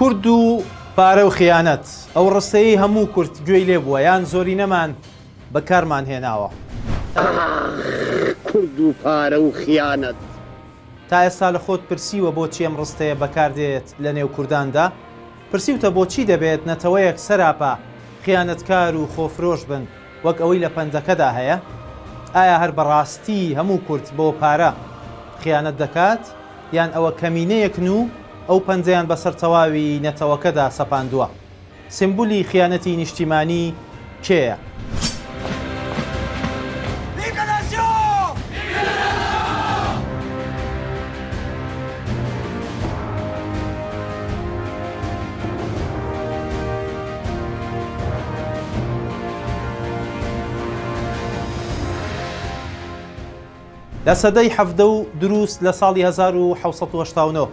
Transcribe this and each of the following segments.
کورد و پارە و خیانەت، ئەو ڕستەیەی هەموو کورد گوێی لێ بووە یان زۆرینەمان بەکارمان هێناوە. ئاخ کورد و پارە و خیانەت. تا ئێستا لە خۆت پرسیوە بۆچی ئەم ڕستەیە بەکاردێت لە نێو کورداندا؟ پرسیوتە بۆچی دەبێت نەتەوەیەک سەراپا خیانەتکار و خۆفرۆش بن وەک ئەوەی لە پەندەکەدا هەیە؟ ئایا هەر بەڕاستی هەموو کورد بۆ پارە خیانەت دەکات یان ئەوە کەمینەیەکن و ئەو پەندەیان بەسەر تەواوی نەتەوەکەدا سەپاندووە؟ سیمبولی خیانەتی نیشتیمانی کێیە؟ لە سەدەی 17 و دروست لە ساڵی 1789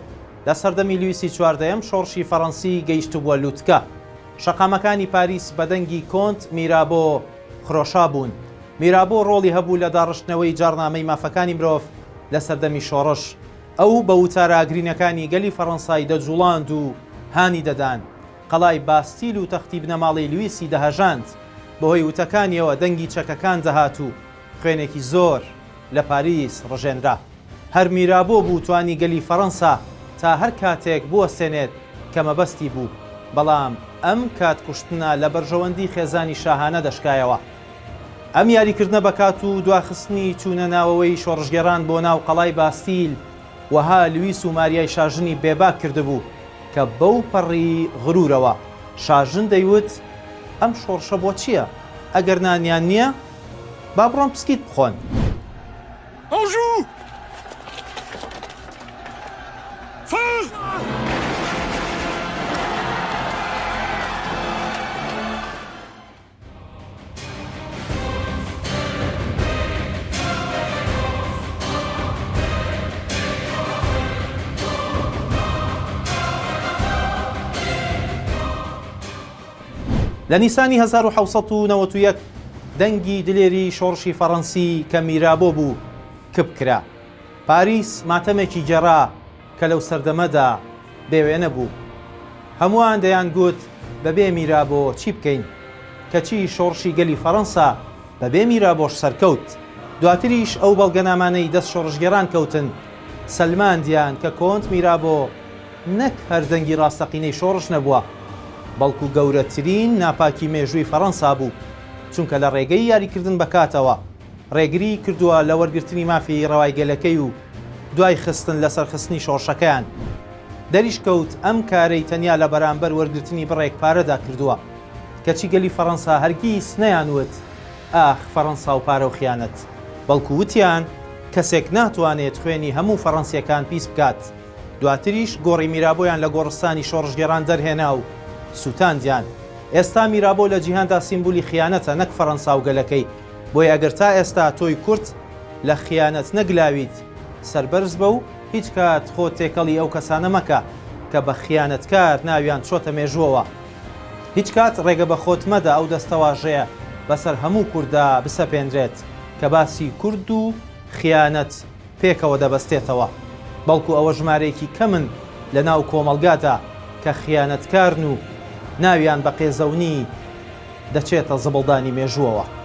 لە سەردەمی لویسی چواردەیەم شۆڕشی فەڕەنسی گەیشتبووە لوتکە. شەقامەکانی پاریس بە دەنگی کۆنت میرابۆ خرۆشابوون. میرابۆ ڕۆڵی هەبوو لە داڕشتنەوەی جاڕنامەی مافەکانی مرۆڤ لە سەردەمی شۆڕش. ئەو بە وتارە ئاگرینەکانی گەلی فەڕەنسای دەجوڵاند و هانی دەدان. قەڵای باستیل و تەختی بنەماڵەی لویسی دەهەژاند. بەهۆی وتەکانیەوە دەنگی چەکەکان دەهات و خوێنێکی زۆر لە پاریس ڕژێنرا. هەر میرابۆ بوو توانی گەلی فەڕەنسا تا هەر کاتێک بوەستێنێت کە مەبەستی بوو، بەڵام ئەم کات کوشتنە لە بەرژەوەندی خێزانی شاهانە دەشکایەوە. ئەم یاریکردنە بە کات و دواخستنی چوونە ناوەوەی شۆڕشگێڕان بۆ ناو قەڵای باستیل وەها لویس و ماریای شاژنی بێباک کردبوو کە بەو پەڕی غرورەوە شاژن دەیوت ئەم شۆڕشە بۆ چییە؟ ئەگەر نانیان نییە با بڕۆن پسکیت بخۆن. Anjou! Feu! لە نیسانی 1791 دەنگی دلێری شۆڕشی فەڕەنسی کە میرابۆ بوو کپ کرا. پاریس ماتەمێکی گێڕا کە لەو سەردەمەدا بێ وێنە بوو. هەمووان دەیانگوت بەبێ میرابۆ چی بکەین؟ کەچی شۆڕشی گەلی فەڕەنسا بەبێ میرابۆش سەرکەوت. دواتریش ئەو بەڵگەنامانەی دەست شۆڕشگێڕان کەوتن سەلماندیان کە کۆنت میرابۆ نەک هەر دەنگی ڕاستەقینەی شۆڕش نەبووە، بەڵکو گەورەترین ناپاکی مێژووی فەڕەنسا بوو، چونکە لە ڕێگەی یاریکردن بە کاتەوە ڕێگریی کردووە لە وەرگرتنی مافی ڕەوای گەلەکەی و دوای خستن لە سەرخستنی شۆڕشەکەیان. دەریشکەوت ئەم کارەی تەنیا لە بەرامبەر وەرگرتنی بڕێک پارەدا کردووە. کەچی گەلی فەڕەنسا هەرگیز نەیانوت ئاخ فەڕەنسا و پارە و خیانەت، بەڵکو وتیان کەسێک ناتوانێت خوێنی هەموو فەڕەنسییەکان پیس بکات. دواتریش گۆڕی میرابۆیان لە گۆڕستانی شۆڕشگێڕان دەرهێنا و سووتاندیان. ئێستا میرابۆ لە جیهاندا سیمبولی خیانەتە نەک فەڕەنسا و گەلەکەی. بۆیە ئەگەر تا ئێستا تۆی کورد لە خیانەت نەگلاویت سەربەرز بە و هیچ کات خۆت تێکەڵی ئەو کەسانە مەکە کە بە خیانەتکار ناویان چۆتە مێژووەوە. هیچ کات ڕێگە بە خۆت مەدە ئەو دەستەواژەیە بەسەر هەموو کورددا بسەپێنرێت کە باسی کورد و خیانەت پێکەوە دەبەستێتەوە، بەڵکو ئەوە ژمارەیەکی کەمن لە ناو کۆمەڵگادا کە خیانەتکارن و ناویان بە قێزەونی دەچێتە زبڵدانی مێژووەوە.